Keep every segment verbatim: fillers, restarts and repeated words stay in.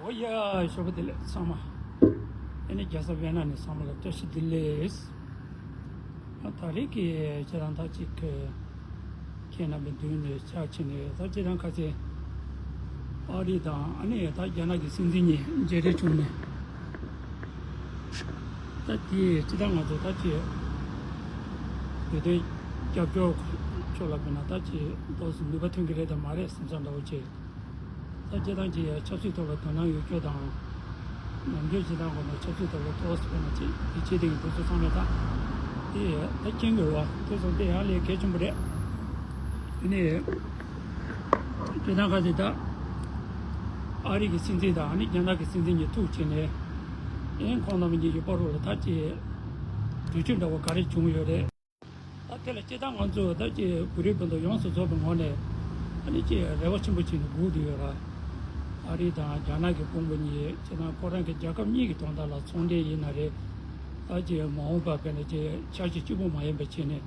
ཨོ་ཡ། ཞོགས་པ་བདེ་ལེགས་ཚང་མ། ཨ་ནི་རྒྱལ་ས་ཝེ་ན་ནས་ཚང་མ་ལ་བཀྲ་ཤིས་བདེ་ལེགས། ཨ་ད་རེས་ཀྱི་ཁྱེད་རང་ད་ཅིག་ཁྱེད་རྣམ་པའི་མདུན་ནས་ཕྱག་ཕྱིན་ནས། ད་ཁྱེད་རང་ཁ་ཆེ་ཨ་རི་དང་ཨ་ནི་ད་རྒྱ་ནག་གི་སྲིད་འཛིན་གཉིས་མཇལ་འཕྲད་བྱུང་ནས། ད་དེ་སྤྱིར་བཏང་ང་ཚོ་ད་ཅིག་བོད་དོན་རྒྱབ་སྐྱོར་ཕྱོགས་ལ་དཔེར་ན་ད་ཅིག་ཏོག་ཙམ་ནུས་པ་ཐོན་གྱི་རེད་དམ་མ་རེད་བསམ་བསམ་འདྲ་བོ་བྱས། ད་སྤྱིར་བཏང་གི་ཆབ་སྲིད་ཐོག་ལ་དོ་སྣང་ཡོད་རྒྱུ་དང་། ནམ་རྒྱུན་སྤྱིར་བཏང་གོ་ན་ཆབ་སྲིད་ཐོག་ལ་ཏོག་ཙམ་དཔེར་ན་ཅིག་དེ་བྱེད་བསྡད་ཀྱི་འདུག་ཚོ་ཚང་མས་ད་དེ་ད་མཁྱེན་དགོས་པ་དེ་ཚོ་དེ་ཡང་ལས་གལ་ཆེན་པོ་རེད། དེ་ནས་དེ་དང་ག་ཚོད་ད་ཨ་རི་གི་སྲིད་འཛིན་དང་ཨ་ནི་རྒྱ་ནག་གི་སྲིད་འཛིན་གཉིས་ཐུག་བྱས་ནས། ཨེ་ཁོང་རྣམ་གཉིས་ཀྱི་བར་དུ་ལ་ད་ཅིག་གྲོས་ཆོད་འདྲ་བོ་ག་རེ་བྱུང་ཡོད་རེད། ད་དེ་ལ་སྤྱིར་བཏང་ང་ཚོ་ད་ཅིག་བོད་རིགས་སྤུན་ཟླ་ཡོངས་སུ་རྫོགས་པའི་ངོས་ནས་ཨ་ནི་ཅིག་རེ་བ་ཆེན་པོ་བྱས་ནས་སྒུག་བསྡད་ཡོད་ར། ཨ་རི་དང་རྒྱ་ནག་གི་དཔོན་པོ་གཉིས་སྤྱིར་བཏང་ཁོ་རང་གི་རྒྱལ་ཁབ་གཉིས་ཀྱི་དོན་དག་ལ་ཚོང་འབྲེལ་ཡིན་ན་རེད། ད་ཅིག་མ་འོངས་པར་དཔེར་ན་ཅིག་འཆར་གཞི་གཅིག་པུ་མ་ཡིན་པ་བྱས་ནས།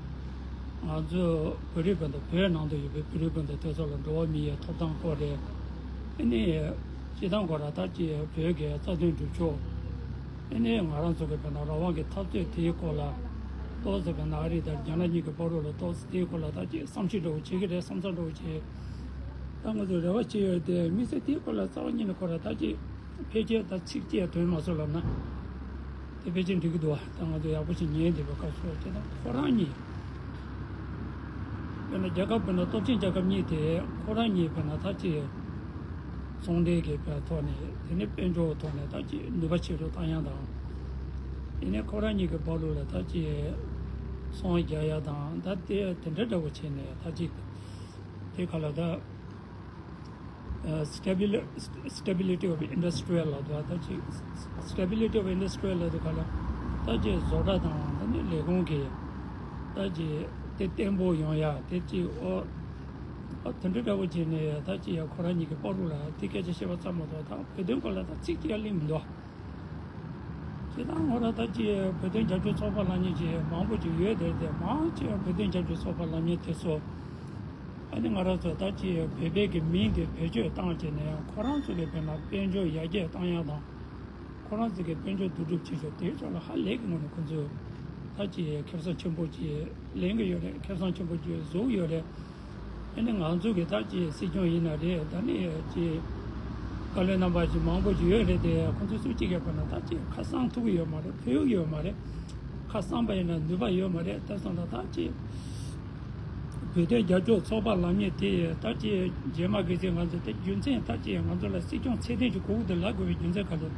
ང་ཚོ་བོད་རིགས་སྤུན་ཟླ་བོད་ནང་དུ་ཡོད་པའི་བོད་རིགས་སྤུན་ཟླ་དེ་ཚོ་ལ་འགྲོ་བ་མིའི་ཐོབ་ཐང་སྐོར་རེད། ཨ་ནི་སྤྱིར་བཏང་སྐོར་ར་ད་ཅིག་བོད་ཀྱི་རྩ་དོན་སྒྲུབ་ཕྱོགས། ཨ་ནི་ང་རང་ཚོ་གི་དཔེར་ན་རང་དབང་གི་འཐབ་རྩོད་དེའི་སྐོར་ལ་ཏོག་ཙམ་དཔེར་ན་ཨ་རི་དང་རྒྱ་ནག་གཉིས་ཀྱི་བར་དུ་ལ་ཏོག་ཙམ་དེའི་སྐོར་ལ་ད་ཅིག་བསམ་ཤེས་འདྲ་བོ་བྱེད་ཀྱི་རེད་བསམ་ཚུལ་འདྲ་བོ་བྱེད། ད་ང་ཚོ་རེ་བ་བྱེད་ཡོད་དེ་དམིགས་བསལ་དེའི་སྐོར་ལ་རྩ་བ་ཉིད་ནས་ཁོ་ར་ད་ཅིག་ཕལ་ཆེར་ད་ཚིག་གཅིག་ཡང་ཐོན་མ་སོང་ལབ་ན། དེ་ཕལ་ཆེར་འགྲིག་གི་འདུག་བ། ད་ང་ཚོ་ཡག་པོ་ཞིག་ཉན་བསྡད་པའི་སྐབས་སུ་བྱས་ན་ཁོ་རང་གཉིས། དཔེར་ན་རྒྱལ་ཁབ་དཔེར་ན་སྟོབས་ཆེན་རྒྱལ་ཁབ་གཉིས་དེ་ཁོ་རང་གཉིས་དཔེར་ན་ད་ཅིག་ཚོང་འབྲེལ་གྱི་དཔེ་ཐོག་ནས་དེ་ནས་དཔལ་འབྱོར་ཐོག་ནས་ད་ཅིག་ནུས་པ་ཆེ་རུ་བཏང་ཡག་དང་། དེ་ནས་ཁོ་རང་གཉིས་ཀྱི་བར་དུ་ལ་ད་ཅིག་ཚོང་རྒྱག་ཡག་དང་ད་དེ་དེ་འདྲ་འདྲ་བོ་བྱས་ནས་ད་ཅིག་དེ་ག་ལ་ད། Stabili- stability of industrial ལབ་དུས་ད་ཅིག stability of industrial ལབ་དུས་ག་ལ་ད་ཅིག་བཟོ་གྲྭ་དང་ད་ནི་ལས་ཁུངས་ཀྱི་ད་ཅིག་དེ་བརྟན་པོ་ཡོང་ཡ་དེ་ཅིག་ཨོ་ཨོ་དེ་འདྲ་འདྲ་བོ་བྱས་ནས་ད་ཅིག་ཡ་ཁོ་རང་གཉིས་ཀྱི་བར་དུ་ལ་དེ་སྐད་ཆ་བཤད་པ་ཙམ་མ་གཏོགས་ད་བོད་དོན་སྐོར་ལ་ད་ཚིག་གཅིག་ཡ་གླེང་མི་འདུག་སྤྱིར་བཏང་ང་རང་ད་ཅིག་བོད་དོན་རྒྱབ་སྐྱོར་ཚོགས་པ་ལབ་མཁན་ཅིག་མང་པོ་ཅིག་ཡོད་དེ་དེ་མང་ཆེ་བ་བོད་དོན་རྒྱབ་སྐྱོར་ཚོགས་པ་ལབ་མཁན་དེ་ཚོ། ཨ་ནི་ང་རང་ཚོ་ད་ཅིག་བོད་པའི་གི་མིང་དེ་བེད་སྤྱོད་བཏང་བྱས་ནས་ཁོ་རང་ཚོ་གི་དཔེར་ན་དཔལ་འབྱོར་ཡར་རྒྱས་བཏང་ཡག་དང་། ཁོ་རང་ཚོ་གི་དཔལ་འབྱོར་བསྡུ་སྒྲུབ་བྱེད་ཕྱོགས་དེའི་ཕྱོགས་ལ་ཧ་ལས་ཀྱི་ངོས་ནས་ཁོ་ཚོས་ད་ཅིག་ཁེ་བཟང་ཆེན་པོ་ཅིག་ལེན་གྱི་ཡོད་རེད། ཁེ་བཟང་ཆེན་པོ་ཅིག་བཟོ་གི་ཡོད་རེད། ཨ་ནི་ང་ཚོ་གི་ད་ཅིག་སྲིད་སྐྱོང་ཡིན་ན་རེད། ད་ནི་ཅིག་བཀའ་བློན་རྣམ་པ་ཅིག་མང་པོ་ཅིག་ཡོད་རེད་དེ། ཁོ་ཚོ་སུ་གཅིག་གིས་དཔེར་ན་ད་ཅིག་ཁ་གསང་ཐུབ་ཀྱི་ཡོད་མ་རེད། ཕུལ་གྱི་ཡོད་མ་རེད། ཁ་གསང་པ་ཡིན་ན་ནུས་པ་ཡོད་མ་རེད། ད་སོང་ད་ད་ཅིག་བོད་དོན་རྒྱབ་སྐྱོར་ཚོགས་པ་ལབ་མཁན་དེ་ད་ཅིག་རྗེས་མ་གི་ཚེ་ང་ཚོ་དེ་རྒྱུ་མཚན་ད་ཅིག་ང་ཚོ་ལ་སྲིད་སྐྱོང་ཚད་ལྡན་ཅིག་གོ་གི་འདུག་ལབ་དགོས་པའི་རྒྱུ་མཚན་ག་རེ།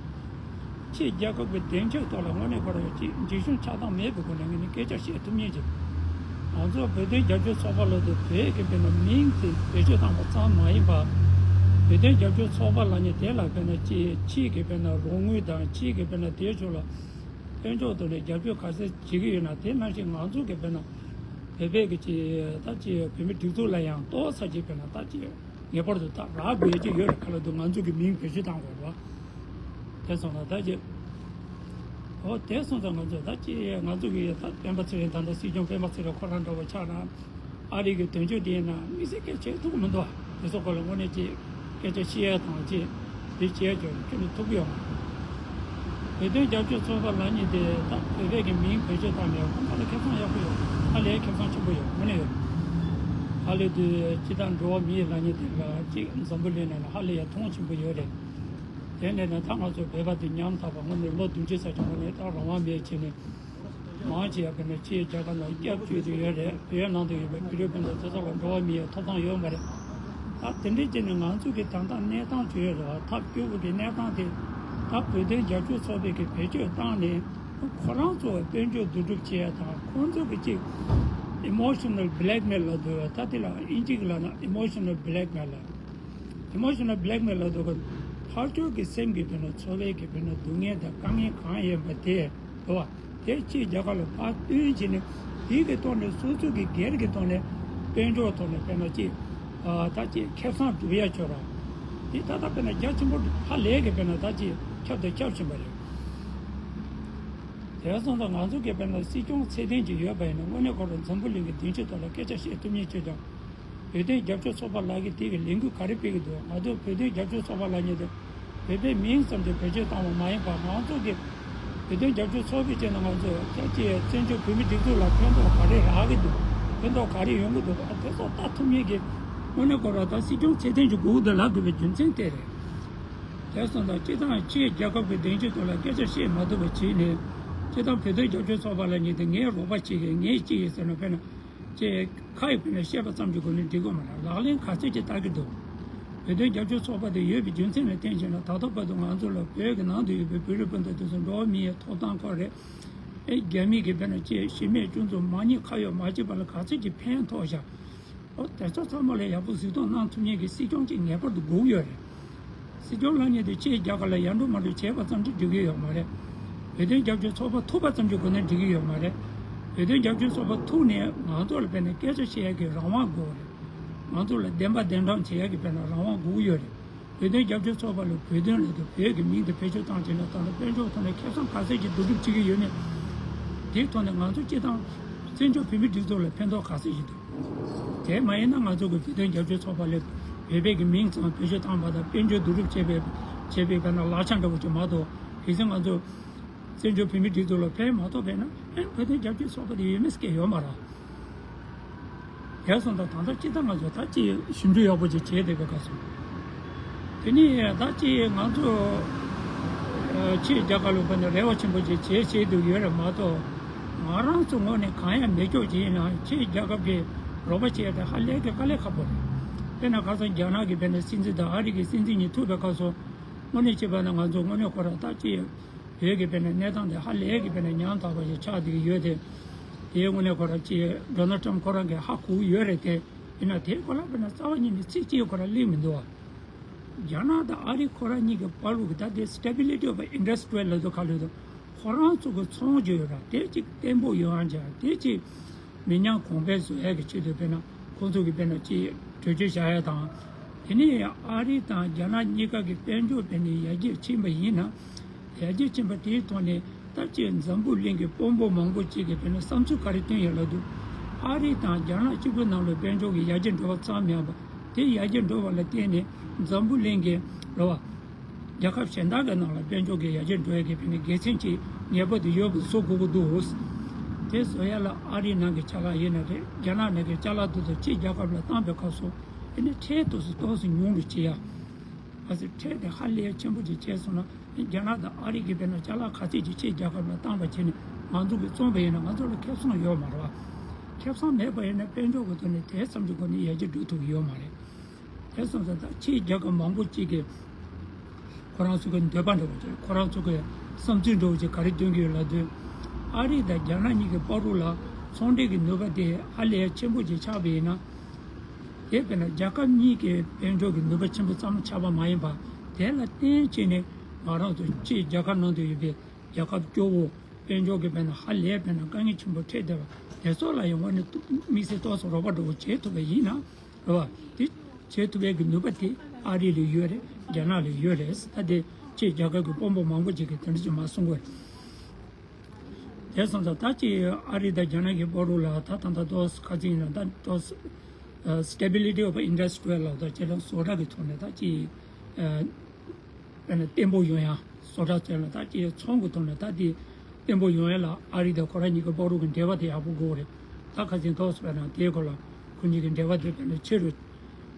ཕྱིའི་རྒྱལ་ཁབ་ཀྱི་དོན་གཅོད་ཐོག་ལ་དངོས་གནས་ཁོ་རང་ཅིག་འཇིགས་ཞུམ་ཆགས་སྡང་མེད་པའི་སྒོ་ནས་ངས་ནི་སྐད་ཆ་བཤད་ཐུབ་མཁན་ཅིག་ང་ཚོ་བོད་དོན་རྒྱབ་སྐྱོར་ཚོགས་པ་ལབ་དུས་བོད་ཀྱི་དཔེར་ན་མིང་དེ་བེད་སྤྱོད་བཏང་བ་ཙམ་མ་ཡིན་པ། བོད་དོན་རྒྱབ་སྐྱོར་ཚོགས་པ་ལབ་མཁན་དེ་ལ་དཔེར་ན་ཅིག་ཕྱིའི་གི་དཔེར་ན་རོགས་དངུལ་དང་ཕྱིའི་གི་དཔེར་ན་དེའི་ཕྱོགས་ལ་དཔལ་འབྱོར་ཐོག་ནས་རྒྱབ་སྐྱོར་ག་ཚད་བྱེད་ཀྱི་ཡོད་ན། དེ་ནང་བཞིན་ང་ཚོ་གི་དཔེར་ན་བོད་པའི་གི་ཅིག་ད་ཅིག་བོད་མི་སྒྲིག་འཛུགས་ལ་ཡང་ཏོག་ཙམ་ཅིག་དཔེར་ན་ད་ཅིག་ངེས་པར་དུ་ད་རག་དགོས་ཀྱི་ཡོད་རེད། ག་ལ་འདུག་ང་ཚོ་གི་མིང་བེད་སྤྱོད་བཏང་དགོས་རེད་བ། དེ་སོང་ཙང་ད་ཅིག་ཨོ་དེ་སོང་ཙང་ང་ཚོ་ད་ཅིག་ང་ཚོ་གི་ད་སྤེན་པ་ཚེ་རིང་ད་ལྟ་སྲིད་སྐྱོང་སྤེན་པ་ཚེ་རིང་ཁོ་རང་འདྲ་བོ་ཆགས་ན། ཨ་རི་གི་དོན་གཅོད་དེ་ཡིན་ན་དམིགས་བསལ་སྐད་ཆ་ཐུག་མི་འདུག་དེ་ཚོ་སྐོར་ལ་དངོས་གནས་ཅིག་སྐད་ཆ་བཤད་ཡ་དང་ཅིག་འདི་བྱས་ཀྱང་ཁྱོན་ནས་ཐུག་གི་ཡོད་མ་རེད། བོད་དོན་རྒྱབ་སྐྱོར་ཚོགས་པ་ལབ་མཁན་དེ་ད་བོད་པའི་གི་མིང་བེད་སྤྱོད་བཏང་ནས་ཁོང་ཚོ་ལ་ཁེ་བཟང་ཡག་པོ་ཡོད། ཧ་ལས་ཁེ་བཟང་ཆེན་པོ་ཡོད། དངོས་གནས་ཡོད། ཧ་ལས་དུས་སྤྱི་བཏང་འགྲོ་བ་མིའི་ལབ་མཁན་དེ་ལ་ཅིག་འཛམ་བུ་གླིང་ནང་ལ་ཧ་ལས་ཡ་མཐོང་ཆེན་པོ་ཡོད་རེད། དེ་ནས་ནི་ད་ང་ཚོ་བོད་པ་དེ་ཉམ་ཐག་པ་དངོས་གནས་ལོ་བདུན་ཅུ་ཙམ་གྱི་སྔོན་ནས་ད་རང་དབང་མེད་བྱས་ནས། མང་ཆེ་བ་དཔེར་ན་ཕྱིའི་རྒྱལ་ཁབ་ནང་སྐྱབས་བཅོལ་དུ་ཡོད་རེད། བོད་ནང་དུ་ཡོད་པའི་བོད་རིགས་སྤུན་ཟླ་དེ་ཚོ་ལ་འགྲོ་བ་མིའི་ཐོབ་ཐང་ཡོད་མ་རེད། ད་དེ་འདྲའི་རྐྱེན་ནས་ང་ཚོ་གི་ད་ལྟ་གནས་སྟངས་བྱུང་ཡོད་རེད་བ། ཐབས་སྐྱོ་བོ་གི་གནས་སྟངས་དེ་ད་བོད་དོན་རྒྱབ་སྐྱོར་ཚོགས་པའི་གི་བེད་སྤྱོད་བཏང་ནས་ཁོ་རང་ཚོ་དཔལ་འབྱོར་བསྡུ་སྒྲུབ་བྱེད་ཡ་དང་། ཁོང་ཚོ་གི་ཅིག་emotional blackmail ལབ་འདུག་ད་དེ་ལ་དབྱིན་ཇི་གི་ལབ་ན་emotional blackmail ལབ། emotional blackmail ལབ་འདུག་ག་ཕར་ཕྱོགས་ཀྱི་སེམས་ཀྱི་དཔེར་ན་ཚོར་བའི་གི་དཔེར་ན་སྡུག་བསྔལ་དང་དཀའ་ངལ་གང་ཡིན་པ་དེ་རེད་བ། དེ་ཕྱིའི་རྒྱལ་ཁབ་ལ་ཕར་བཏོན་བྱས་ནས་དེ་གི་ཐོག་ནས་སོ་སོ་གི་སྒེར་གྱི་ཐོག་ནས་དཔལ་འབྱོར་ཐོག་ནས་དཔེར་ན་ཅིག་ཨ་ད་ཅིག་ཁེ་བཟང་སྒྲུབ་ཡ་ཆོག་ར། དེ་ད་ལྟ་དཔེར་ན་རྒྱ་ཆེན་པོ་ཧ་ལས་གི་དཔེར་ན་ད་ཅིག་ཁྱབ་དང་ཁྱབ་བཞིན་པ་རེད། དེ་སོང་ཙང་ང་ཚོ་གི་དཔེར་ན་སྲིད་སྐྱོང་ཚད་ལྡན་ཅིག་ཡོད་པ་ཡིན་ན་དངོས་གནས་ཁོ་རང་འཛམ་བུ་གླིང་གི་སྡིངས་ཆ་ཐོག་ལ་སྐད་ཆ་བཤད་ཐུབ་མཁན་ཆོག་ཀྱང་། བོད་དོན་རྒྱབ་སྐྱོར་ཚོགས་པ་ལབ་མཁན་དེ་གི་ལས་འགུལ་ག་རེ་སྤེལ་གི་འདུག་ང་ཚོ་བོད་དོན་རྒྱབ་སྐྱོར་ཚོགས་པ་ལབ་མཁན་དེ་ བོད་པའི་མིང་ཙམ་གྱིས་བེད་སྤྱོད་བཏང་བ་མ་ཡིན་པར། ང་ཚོ་གི་བོད་དོན་རྒྱབ་སྐྱོར་ཚོགས་པའི་སྤྱི་ནང་ང་ཚོ་ཁྱེད་ཀྱིས་བཙན་བྱོལ་བོད་མིའི་སྒྲིག་འཛུགས་ལ་ཕན་ཐོགས་ག་རེ་རག་གི་འདུག་ཕན་ཐོགས་ག་རེ་ཡོང་གི་འདུག་དེ་ཚོ་ལྟ་ཐུབ་མཁན་གྱི་དངོས་གནས་ཁོ་རང་ད་སྲིད་སྐྱོང་ཚེ་བརྟན་གྱི་སྒུག་དེ་ལབ་དགོས་པའི་རྒྱུ་མཚན་དེ་རེད། དེ་སོང་ཙང་སྤྱི་བཏང་ཕྱིའི་རྒྱལ་ཁབ་ཀྱི་བདེ་སྐྱིད་ཐོག་ལ་སྐད་ཆ་བཤད་མ་ཐུབ་པ་བྱས་ནས། སྤྱི་བཏང་བོད་དོན་རྒྱབ་སྐྱོར་ཚོགས་པ་ལབ་མཁན་དེ་ངའི་རོགས་པ་གཅིག་གིས་ངས་གཅིག་ཡིན་ཟེར་ན། དཔེར་ན་ཅེས་ཁ་ཡིས་དཔེར་ན་བཤད་པ་ཙམ་གྱི་སྒོ་ནས་འགྲིག་གི་མ་རེད། ལག་ལེན་ག་ཚོད་ཅིག་བསྟར་གྱི་འདུག་བོད་དོན་རྒྱབ་སྐྱོར་ཚོགས་པ་དེ་ཡོད་པའི་རྒྱུ་མཚན་ལ་བརྟེན་བྱས་ན། ད་ལྟ་བར་དུ་ང་ཚོ་ལ་བོད་ཀྱི་ནང་དུ་ཡོད་པའི་བོད་རིགས་སྤུན་ཟླ་དེ་ཚོ་འགྲོ་བ་མིའི་ཐོབ་ཐང་སྐོར་རེད། ཨེ། རྒྱ་མི་གིས་དཔེར་ན་ཅེས་གཞི་མེད་སྐྱོན་འཛུགས་མ་ཉེས་ཁ་གཡོགས་མ་བྱས་པ་ལ་ག་ཚོད་ཀྱི་ཕན་ཐོགས་བཞག་འོ། དེ་ཚོ་ཚང་མ་ལ་ཡག་པོ་གཟིགས་སྐྱོང་གནང་ཐུབ་མཁན་གྱི་སྲིད་སྐྱོང་ཅིག་ངེས་པར་དུ་དགོས་ཀྱི་ཡོད་རེད། སྲིད་སྐྱོང་ལབ་མཁན་དེ་ཕྱིའི་རྒྱལ་ཁབ་ལ་ཡར་འགྲོ་མར་འགྲོ་བྱས་པ་ཙམ་གྱིས་འགྲིག་གི་ཡོད་མ་རེད། བོད་དོན་རྒྱབ་སྐྱོར་ཚོགས་པ་ཐུབ་པ་ཙམ་གྱི་སྒོ་ནས་འགྲིག་གི་ཡོད་མ་རེད། བོད་དོན་རྒྱབ་སྐྱོར་ཚོགས་པ་ཐུག་ནས་ང་ཚོ་ལ་དཔེར་ན་སྐད་ཆ་བཤད་ཡག་གི་རང་དབང་དགོས་རེད། ང་ཚོ་ལ་བདེན་པ་བདེན་དྲང་བྱེད་ཡག་གི་དཔེར་ན་རང་དབང་དགོས་ཀྱི་ཡོད་རེད། བོད་དོན་རྒྱབ་སྐྱོར་ཚོགས་པ་ལ་བོད་དོན་ལབ་དུས་བོད་ཀྱི་མིང་དེ་བེད་སྤྱོད་བཏང་བྱས་ན། ད་ལྟ་དཔལ་འབྱོར་ཐོག་ནས་ཁེ་བཟང་ག་ཚད་ཀྱི་བསྡུ་སྒྲུབ་བྱེད་ཀྱི་ཡོད་མེད། དེའི་ཐོག་ནས་ང་ཚོ་སྤྱི་བཏང་བཙན་བྱོལ་བོད་མིའི་སྒྲིག་འཛུགས་ལ་ཕན་ཐོགས་ག་ཚད་ཀྱི་འདུག་དེ་མ་ཡིན་ན་ང་ཚོ་གི་བོད་དོན་རྒྱབ་སྐྱོར་ཚོགས་པ་ལས་བོད་པའི་གི་མིང་ཙམ་བེད་སྤྱོད་བཏང་བ་དང་། དཔལ་འབྱོར་བསྡུ་སྒྲུབ་བྱས་པའི་བྱས་པའི་དཔེར་ན་ལག་ཆ་འདྲ་བོ་ཅིག་མ་གཏོགས། གལ་སྲིད་ང་ཚོ་བཙན་བྱོལ་བོད་མིའི་སྒྲིག་འཛུགས་ལ་ཕན་མ་ཐོགས་པས་ན། ཨེ། བོད་དོན་རྒྱབ་སྐྱོར་ཚོགས་པ་དེ་ཡོད་མེད་སྐད་ཡོད་མ་རེད། དེ་སོང་ཙང་ད་ལྟ་སྤྱི་བཏང་ང་ཚོ་ད་ཅིག་ཞིབ་འཇུག་ཡག་པོ་ཅིག་བྱས་བསྡད་པའི་སྐབས་སུ། དེ་ནས་ད་ཅིག་ང་ཚོ་ཕྱིའི་རྒྱལ་ཁབ་ལ་ཕན་ནས་རེ་བ་ཆེན་པོ་ཅིག་བྱས་བྱས་འདུག་ཡོད་རེད་མ་གཏོགས། ང་རང་ཚོ་ངོས་ནས་གང་ཡང་མེད་སྐྱོག་ཅིག་ཡིན་ན་ཕྱིའི་རྒྱལ་ཁབ་ཀྱི་རོགས་པ་བྱས་ཏེ་ཧ་ལས་ཀྱི་དཀའ་ལས་ཁག་པོ་རེད། དཔེར་ན་ཁ་སང་རྒྱ་ནག་གི་དཔེར་ན་སྲིད་འཛིན་དང་ཨ་རི་གི་སྲིད་འཛིན་གཉིས་ཐུག་པའི་སྐབས་སུ། དངོས་གནས་བྱས་པ་ན་ང་ཚོ་དངོས་གནས་ཁོ་རང་ད་ཅིག་བོད་ཀྱི་དཔེར་ན་གནས་སྟངས་དེ་ཧ་ལས་ཀྱི་དཔེར་ན་ཉམ་ཐག་པ་ཞིག་ཆགས་བསྡད་ཀྱི་ཡོད་དེ། དེའི་དངོས་གནས་ཁོ་རང་ཅིག་ཌོ་ནལ་ཊམ་ཁོ་རང་གིས་ཧ་གོ་གི་ཡོད་རེད་དེ། ཡིན་ན་དེའི་སྐོར་ལ་དཔེར་ན་རྩ་བ་ཉིད་ནས་ཚིག་གཅིག་ཁོ་རང་གླེང་མི་འདུག་བ། རྒྱ་ནག་དང་ཨ་རི་ཁོ་རང་གཉིས་ཀྱི་བར་ལུགས་ཀྱི་ད་དེ་stability of industry ལབ་དུས་ག་ལབ་དུས། ཁོ་རང་ཚོ་གི་ཚོང་རྒྱག་ཡོད་ར། དེ་ཅིག་བརྟན་པོ་ཡོང་ཡག་བྱ། དེ་ཅིག་མི་ཉམས་གོང་འཕེལ་བཟོ་ཡག་གི་ཆེད་དུ་དཔེར་ན་ཁོང་ཚོ་གི་དཔེར་ན་ཅིག་གྲོས་ཆོད་བཞག་ཡག་དང་། དེ་ནས་ཨ་རི་དང་རྒྱ་ནག་གཉིས་ཀ་གི་དཔལ་འབྱོར་དཔེར་ན་ཡར་རྒྱས་ཕྱིན་པ་ཡིན་ན། ཡར་རྒྱས་ཕྱིན་པ་དེའི་ཐོག་ནས་ད་ཅིག་འཛམ་བུ་གླིང་གི་དཔོན་པོ་མང་པོ་ཅིག་གིས་དཔེར་ན་བསམ་ཚུལ་ག་རེ་བཏོན་ཡོད་ལབ་དུས། ཨ་རི་དང་རྒྱ་ནག་གཅིག་པུའི་ནང་ལ་དཔལ་འབྱོར་གྱི་ཡར་རྒྱས་འགྲོ་བ་ཙམ་མིན་པ། དེ་ཡར་རྒྱས་འགྲོ་བ་ལ་བརྟེན་ནས་འཛམ་བུ་གླིང་གི་རེད་བ། རྒྱལ་ཁབ་གཞན་དག་གི་ནང་ལ་དཔལ་འབྱོར་གྱི་ཡར་རྒྱས་འགྲོ་ཡག་གི་དཔེར་ན་དགེ་མཚན་གྱི་ངེས་པར་དུ་ཡོད་པ་བཟོ་དགོས་ཀྱི་འདུག་དེ་བཟོ་ཡག་ལ་ཨ་རིའི་ནང་གི་ཅ་ལག་ཡིན་ན་རེད། རྒྱ་ནག་ནང་གི་ཅ་ལག་དེ་ཚོ་ཕྱིའི་རྒྱལ་ཁབ་ལ་བཏང་པའི་སྐབས་སུ་དེ་ནི་ཁྲལ་དེ་ཚོ་ཏོག་ཙམ་ཉུང་རུ་བྱེད་ཡག་གལ་སྲིད་ཁྲལ་དེ་ཧ་ལས་ཆེན་པོ་ཅིག་བྱས་སོང་ན། རྒྱ་ནག་དང་ཨ་རི་གིས་དཔེར་ན་ཅ་ལག་ག་ཚད་ཅིག་ཕྱིའི་རྒྱལ་ཁབ་ལ་བཏང་པ་བྱས་ནས་ང་ཚོ་གིས་བཙོངས་པ་ཡིན་ན་ང་ཚོ་ལ་ཁེ་བཟང་ཡོད་མ་རེད་བ། ཁེ་བཟང་མེད་པ་ཡིན་ན་དཔལ་འབྱོར་གྱི་ཐོག་ནས་དེ་ཙམ་གྱི་སྒོ་ནས་ཡར་རྒྱས་འགྲོ་ཐུབ་ཀྱི་ཡོད་མ་རེད། དེ་སོང་ཙང་ད་ཕྱིའི་རྒྱལ་ཁབ་མང་པོ་གཅིག་གིས་ཁོ་རང་ཚོ་གི་འདོད་པ་འདྲ་བོ་ཅིག་ཁོ་རང་ཚོ་གི་བསམ་ཚུལ་འདྲ་བོ་ཅིག་ག་རེ་འདོན་གྱི་ཡོད་ལབ་དུས། ཨ་རི་དང་རྒྱ་ནག་གཉིས་ཀྱི་བར་དུ་ལ་ཚོང་འབྲེལ་གྱི་ནུས་པ་དེ་ཧ་ལས་ཆེན་པོ་ཅིག་ཆགས་པ་ཡིན་ན། དེ་དཔེར་ན་རྒྱལ་ཁབ་གཉིས་ཀྱི་དཔལ་འབྱོར་གྱི་ནུས་པ་ཆེན་པོ་ཙམ་ཆགས་པ་མ་ཡིན་པ། དེ་ལ་བརྟེན་བྱས་ནས་ང་རང་ཚོ་ཕྱིའི་རྒྱལ་ཁབ་ནང་དུ་ཡོད་པའི་རྒྱལ་ཁབ་སྐྱོ་བོ་དཔལ་འབྱོར་གྱི་དཔེར་ན་ཧ་ལས་དཔེར་ན་དཀའ་ངལ་ཆེན་པོ་འཕྲད་བསྡད་པ་དེ་ཚོ་ལ་ཡང་དངོས་གནས་དམིགས་བསལ་ཏོག་ཙམ་རོགས་པ་འདྲ་བོ་བྱེད་ཐུབ་པ་ཡིན་ན། རེད་བ། དེ་བྱེད་ཐུབ་པའི་གི་ནུས་པ་དེ་ཨ་རི་ལ་ཡོད་རེད། རྒྱ་ནག་ལ་ཡོད་རེད། ད་དེ་ཕྱིའི་རྒྱལ་ཁབ་ཀྱི་དཔོན་པོ་མང་པོ་ཅིག་གིས་དེ་འདྲ་ཅིག་མར་གསུང་གི་ཡོད་རེད། དེ་སོང་ཙང་ད་ཅིག་ཨ་རི་དང་རྒྱ་ནག་གི་བར་དུ་ལ་ད་ད་ལྟ་ཏོག་ཙམ་ག་ཚོད་ཡིན་ན་ད་ཏོག་ཙམ་stability of industry ལབ་ད་ཅིག་ལ་བཟོ་གྲྭ་གི་ཐོག་ནས་ད་ཅིག་དཔེར་ན་བརྟན་པོ་ཡོང་ཡ། བཟོ་གྲྭ་ཚོ་ལ་ད་ཅིག་ཚོང་གི་ཐོག་ནས་ད་དེ་བརྟན་པོ་ཡོང་ཡ་ལ་ཨ་རི་དང་ཁོ་རང་གཉིས་ཀྱི་བར་དུ་གི་འབྲེལ་བ་དེ་ཡག་པོ་དགོས་རེད། ད་ཁ་སང་ཏོག་ཙམ་དཔེར་ན་དེའི་སྐོར་ལ་ཁོ་གཉིས་ཀྱི་འབྲེལ་བ་དེ་དཔེར་ན་ཆེ་རུ་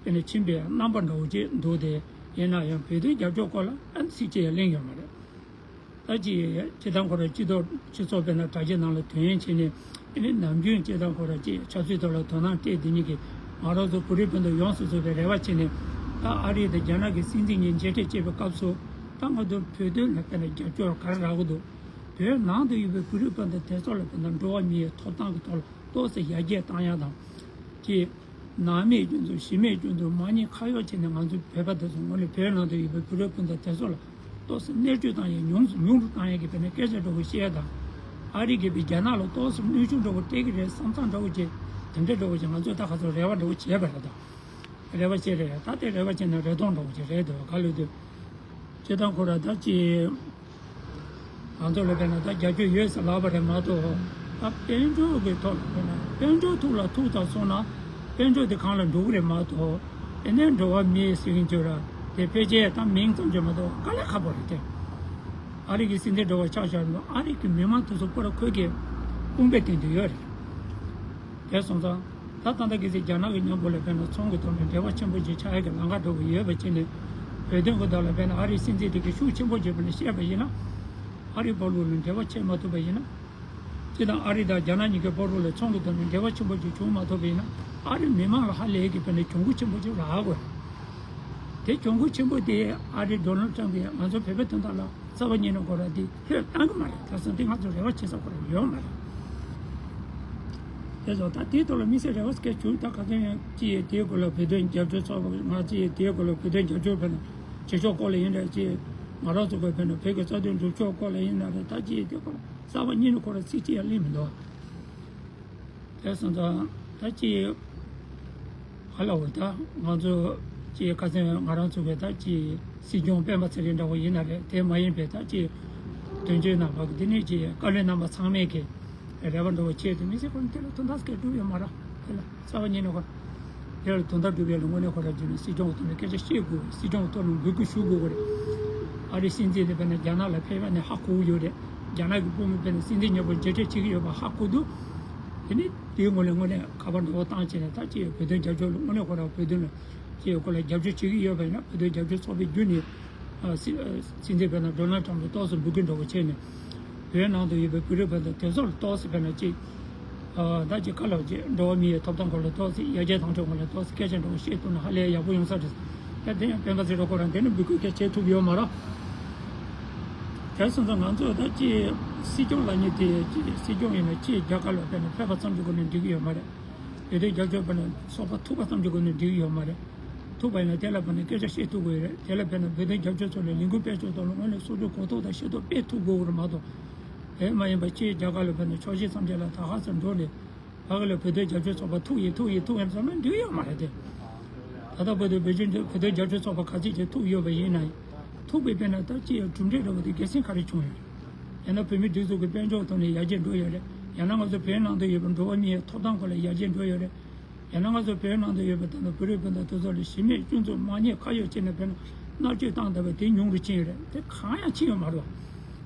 དཔེར་ན་ཕྱིན་པའི་རྣམ་པ་འདྲ་བོ་ཅིག་འདུག་དེ་ཡིན་ན་ཡང་བོད་དོན་རྒྱབ་སྐྱོར་སྐོར་ལ་ཨ་ནི་ཚིག་གཅིག་ཡང་གླེང་ཡོད་མ་རེད། ད་ཅིག་སྤྱིར་བཏང་ཁོ་རང་སྤྱི་ཚོགས་སྤྱི་ཚོགས་དཔེར་ན་དྲ་རྒྱ་ནང་ལ་ཐོན་ཡན་བྱས་ནས། ཨ་ནི་ནམ་རྒྱུན་སྤྱིར་བཏང་ཁོ་རང་ཅིག་ཆབ་སྲིད་ཐོག་ལ་དོ་སྣང་སྤྲད་དེ་ཉིད་ཀྱིས་ང་རང་ཚོ་བོད་རིགས་སྤུན་ཟླ་ཡོངས་སུ་རྫོགས་པའི་རེ་བ་བྱས་ནས། ད་ཨ་རི་དང་རྒྱ་ནག་གི་སྲིད་འཛིན་གཉིས་མཇལ་འཕྲད་བྱེད་པའི་སྐབས་སུ། ད་ང་ཚོ་བོད་དོན་ལ་དཔེར་ན་རྒྱབ་སྐྱོར་ག་རེ་རག་གི་འདུག་བོད་ནང་དུ་ཡོད་པའི་བོད་རིགས་སྤུན་ཟླ་དེ་ཚོ་ལ་དཔེར་ན་འགྲོ་བ་མིའི་ཐོབ་ཐང་གི་ཐོག་ལ་ཏོག་ཙམ་ཡར་རྒྱས་བཏང་ཡག་དང་། ཅིག་ནང་མིའི་སྐྱོན་འཛུགས་གཞི་མེད་སྐྱོན་འཛུགས་མ་ཉེས་ཁ་གཡོགས་བྱས་ནས་ང་ཚོ་བོད་པ་དེ་ཚོ་ངོས་ནས་བོད་ནང་དུ་ཡོད་པའི་བོད་རིགས་སྤུན་ཟླ་དེ་ཚོ་ལ་ཏོག་ཙམ་གནས་སྤོས་བཏང་ཡས་ཉུང་ཉུང་རུ་བཏང་ཡས་ཀྱི་དཔེར་ན་སྐད་ཆ་འདྲ་བོ་བཤད་ཡས་དང་། ཨ་རི་གིས་པའི་རྒྱ་ནག་ལ་ཏོག་ཙམ་གནོན་ཤུགས་འདྲ་བོ་སྤྲད་ཀྱི་རེད་བསམ་བསམ་འདྲ་བོ་བྱས་དེ་འདྲ་འདྲ་བོ་བྱས་ང་ཚོས་ད་ག་ཚོད་རེ་བ་འདྲ་བོ་བྱས་པ་རེད་ད། རེ་བ་བྱས་རེད། ད་དེ་རེ་བ་བྱས་ན་རེ་སྟོང་འདྲ་བོ་བྱས་རེད་འདུག་ག་ལོས་འདུག་སྤྱིར་བཏང་ཁོ་ར་ད་ཅི། ང་ཚོ་ལ་དཔེར་ན་ད་རྒྱབ་སྐྱོར་ཡོད་ཟེར་ལབ་པ་རེད་མ་གཏོགས། ད་དཔལ་འབྱོར་གྱི་ཐོག་ལ་དཔེར་ན་དཔལ་འབྱོར་ཐོག་ལ་ཐུག་ཚར་སོང་ན་དཔལ་འབྱོར་དེ་གང་ལ་འགྲོ་གི་རེད་མ་གཏོགས། ཨེ་ནས་འགྲོ་བ་མིའི་ཟེར་གྱིན་བརྗོད་ར་ དེ་ཕལ་ཆེར་ད་མིང་ཙམ་གྱིས་མ་གཏོགས་དཀའ་ལས་ཁག་པོ་རེད་དེ། ཨ་རི་གི་སྲིད་འཛིན་འདྲ་བོ་ཆགས་བཞག་ན་ཨ་རི་གི་མི་མང་དེ་ཚོ་པོ་ར་ཁོས་ཀྱི་དཔུང་པའི་སྟེང་དུ་ཡོད་རེད། དེ་སོང་ཙང་ད་ད་ལྟ་གི་ཚེ་རྒྱ་ནག་གི་མཉམ་པོ་ལ་དཔེར་ན་ཚོང་གི་ཐོག་ནས་འབྲེལ་བ་ཆེན་པོ་ཅིག་ཆགས་ཡ་གི་ལམ་ཁ་འདྲ་བོ་ཡོད་པ་བྱས་ནས་བོད་དོན་གྱི་ཐོག་ལ་དཔེར་ན་ཨ་རིའི་སྲིད་འཛིན་དེ་གི་ཤུགས་ཆེན་པོ་བྱས་པ་ལ་བཤད་པ་ཡིན་ན། ཨ་རིའི་བར་ལུགས་ལ་འབྲེལ་བ་བྱེད་མ་ཐུབ་པ་ཡིན་ན། སྤྱིར་བཏང་ཨ་རི་དང་རྒྱ་ནག་གཉིས་ཀའི་བར་ལ་ཚོང་གི་ཐོག་ནས་འབྲེལ་བ་ཆེན་པོ་ཅིག་བྱུང་མ་ཐུབ་པ་ཡིན་ན་ཨ་རིའི་མི་མང་ལ་ཧ་ལས་ཀྱི་དཔེར་ན་གྱོང་གུད་ཆེན་པོ་ཅིག་རག་དགོས། དེ་གྱོང་གུད་ཆེན་པོ་དེ་ཨ་རིའི་ཌོ་ནལ་ཊམ་གྱིས་ང་ཚོ་བོད་པའི་དོན་དག་ལ་རྩ་བ་ཉིད་ནས་ཁོ་རང་དེ་ལྷོད་བཏང་གི་མ་རེད། ད་སོང་དེ་ང་ཚོ་རེ་བ་བྱེད་ས་ཁོ་རང་ཡོད་མ་རེད། དེ་ཚོ་ད་དེའི་ཐོག་ལ་དམིགས་བསལ་རེ་བ་སྐད་བྱུང་། ད་ག་ཚོད་ཡང་ཅི་ཡིན་དེའི་སྐོར་ལ་བོད་དོན་རྒྱབ་སྐྱོར་ཚོགས་པ་ང་ཅི་ཡིན་དེའི་སྐོར་ལ་བོད་དོན་རྒྱབ་སྐྱོར་བྱས་ན་བྱེད་ཕྱོགས་སྐོར་ལ་ཡིན་ན་ཅི་ང་རང་ཚོ་གི་བོད་ནང་བོད་ཀྱི་རྩ་དོན་སྒྲུབ་ཕྱོགས་སྐོར་ལ་ཡིན་ན་རེད། ད་ཅི་ཡིན་དེའི་སྐོར་ལ་རྩ་བ་ཉིད་ནས་ཁོ་རང་ཚིག་གཅིག་ཡང་གླེང་མི་འདུག་དེ་སོང་ཙང་ད་ཅི་ཧ་ལ་བོ་ད་ང་ཚོ་ཅི་ཁ་སང་ང་རང་ཚོ་གི་ད་ཅི་སྲིད་སྐྱོང་སྤེན་པ་ཚེ་རིང་འདྲ་བོ་ཡིན་ན་རེད། དེ་མ་ཡིན་པའི་ད་ཅི་དོན་གཅོད་ནང་བ་གི་འདི་ནས་ཅི་བཀའ་བློན་རྣམ་པ་ཚང་མས་གི་རེ་བ་འདྲ་བོ་བྱས་ཏེ་མི་ཚེ་ཁོ་ན་དེ་ལ་དོན་དག་སྐད་སྒྲུབ་ཡོད་མ་རེད། དེ་ལ་རྩ་བ་ཉིད་ནས་ཁོ་དེ་ལ་དོན་དག་སྒྲུབ་ཡ་ལ་དངོས་གནས་ཁོ་རང་བྱས་ནས་སྲིད་སྐྱོང་གི་ཐོག་ནས་སྐད་ཆ་བཤད་དགོས། སྲིད་སྐྱོང་གི་ཐོག་ནས་འབོད་སྐུལ་ཞུ་དགོས་རེད། ཨ་རིའི་སྲིད་འཛིན་དེ་བས་ན་རྒྱ་ནག་ལ་ཕེབས་ཡ་ནས་ཧ་གོ་གི་ཡོད་རེད། རྒྱ་ནག་གི་དཔོན་པོ་བས་ན་སྲིད་འཛིན་མཉམ་པོ་མཇལ་འཕྲད་བྱེད་ཀྱི་ཡོད་པ་ཧ་གོ་འདུག་དེ་ནི་དེའི་ངོས་ནས་དངོས་གནས་ཁ་པར་འདྲ་བོ་བཏང་བྱས་ནས་ད་ཅི་བོད་དོན་རྒྱབ་སྐྱོར་ལ་དངོས་གནས་ཁོ་རང་བོད་དོན་ལ་ཅི་ཡོད་ཁོ་ལ་རྒྱབ་སྐྱོར་བྱེད་ཀྱི་ཡོད་པ་ཡིན་ན་བོད་དོན་རྒྱབ་སྐྱོར་ཚོགས་པའི་བརྒྱུད་ནས་ཨ་སྲིད་ཨ་སྲིད་འཛིན་བས་ན་ཌོ་ནལ་ཊམ་ལ་ཏོག་ཙམ་འབོད་སྐུལ་འདྲ་བོ་བྱས་ནས་བོད་ནང་དུ་ཡོད་པའི་བོད་རིགས་བས་ན་དེ་ཚོ་ལ་ཏོག་ཙམ་བས་ན་ཅི་ཨ་ད་ཅི་ག་ལ་ཅི་འགྲོ་བ་མིའི་ཐོབ་ཐང་སྐོར་ལ་ཏོག་ཙམ་ཡར་རྒྱས་བཏང་ཕྱོགས་སྐོར་ལ་ཏོག་ཙམ་སྐད་ཆ་འདྲ་བོ་བཤད་ཐུབ་ན་ཧ་ལས་ཡག་པོ་ཡོང་ས་རེད། ཡ་དེ་ཡང་སྤེན་པ་ཚེ་རིང་ཁོ་རང་དེ་ནས་འབོད་སྐུལ་སྐད་བྱེད་ཐུབ་ཡོད་མ་རེད། དེ་སོང་ཙང་ང་ཚོ་ད་ཅི་སྲིད་སྐྱོང་ལབ་མཁན་དེ་ཅི་སྲིད་སྐྱོང་ཡིན་ན་ཅི་རྒྱ་གར་ལ་ཕེབས་ན་ཕེབས་པ་ཙམ་གྱི་སྒོ་ནས་འགྲིག་གི་ཡོད་མ་རེད། བོད་དོན་རྒྱབ་སྐྱོར་བྱས་ན་ཚོགས་པ་ཐུག་པ་ཙམ་གྱི་སྒོ་ནས་འགྲིག་གི་ཡོད་མ་རེད། ཐུག་པ་ཡིན་ན་དེ་ལ་ཕེབས་ནས་སྐད་ཆ་བཤད་ཐུབ་དགོས་རེད། དེ་ལ་ཕེབས་ན་བོད་དོན་རྒྱབ་སྐྱོར་ཚོགས་ལ་ལས་འགུལ་སྤེལ་ཕྱོགས་ཐོག་ལ་དངོས་གནས་སྲོག་ཐོག་གོ་རྟོགས་དང་ཤེས་རྟོགས་སྤེལ་ཐུབ་དགོས་རེད་མ་གཏོགས། དེ་མ་ཡིན་པ་ཅི་རྒྱ་གར་ལ་ཕེབས་ནས་ཆོག་ཤེས་མཚམས་བཅད་ལ་ད་ཧ་ཙམ་འགྲོ་ནས། ཕ་གི་ལ་བོད་དོན་རྒྱབ་སྐྱོར་ཚོགས་པ་ཐུག་ཡིན་ཐུག་ཡིན་ཐུག་ཡིན་བསམ་ན་འགྲིག་ཡོད་མ་རེད་དེ། ད་ལྟ་བར་དུ་བོད་དོན་བོད་དོན་རྒྱབ་སྐྱོར་ཚོགས་པ་ག་ཚོད་ཅིག་ཐུག་ཡོད་པ་ཡིན་ན་ཡང་། ཐུག་པའི་དཔེར་ན་ད་ཅི་ཡང་གྲུབ་འབྲས་འདྲ་བོ་དེ་དགེ་མཚན་ག་རེ་བྱུང་ཡོད། ཡང་ན་བོད་མིའི་སྒྲིག་འཛུགས་ཀྱི་དཔལ་འབྱོར་ཐོག་ནས་ཡར་རྒྱས་འགྲོ་ཡོད་རེད། ཡང་ན་ང་ཚོ་བོད་ནང་དུ་ཡོད་པའི་འགྲོ་བ་མིའི་ཐོབ་ཐང་སྐོར་ལ་ཡར་རྒྱས་འགྲོ་ཡོད་རེད། ཡང་ན་ང་ཚོ་བོད་ནང་དུ་ཡོད་པའི་ད་ལྟ་བོད་རིགས་བོད་ཟླ་དེ་ཚོ་ལ་གཞི་མེད་སྐྱོན་འཛུགས་དམག་ཉེས་ག་ཡོད་ཅེ་ན་དཔེར་ན་མནར་གཅོད་བཏང་བསྡད་པ་དེ་ཉུང་རུ་ཕྱིན་ཡོད་རེད། དེ་གང་ཡང་ཕྱིན་ཡོད་མ་རེད་བ།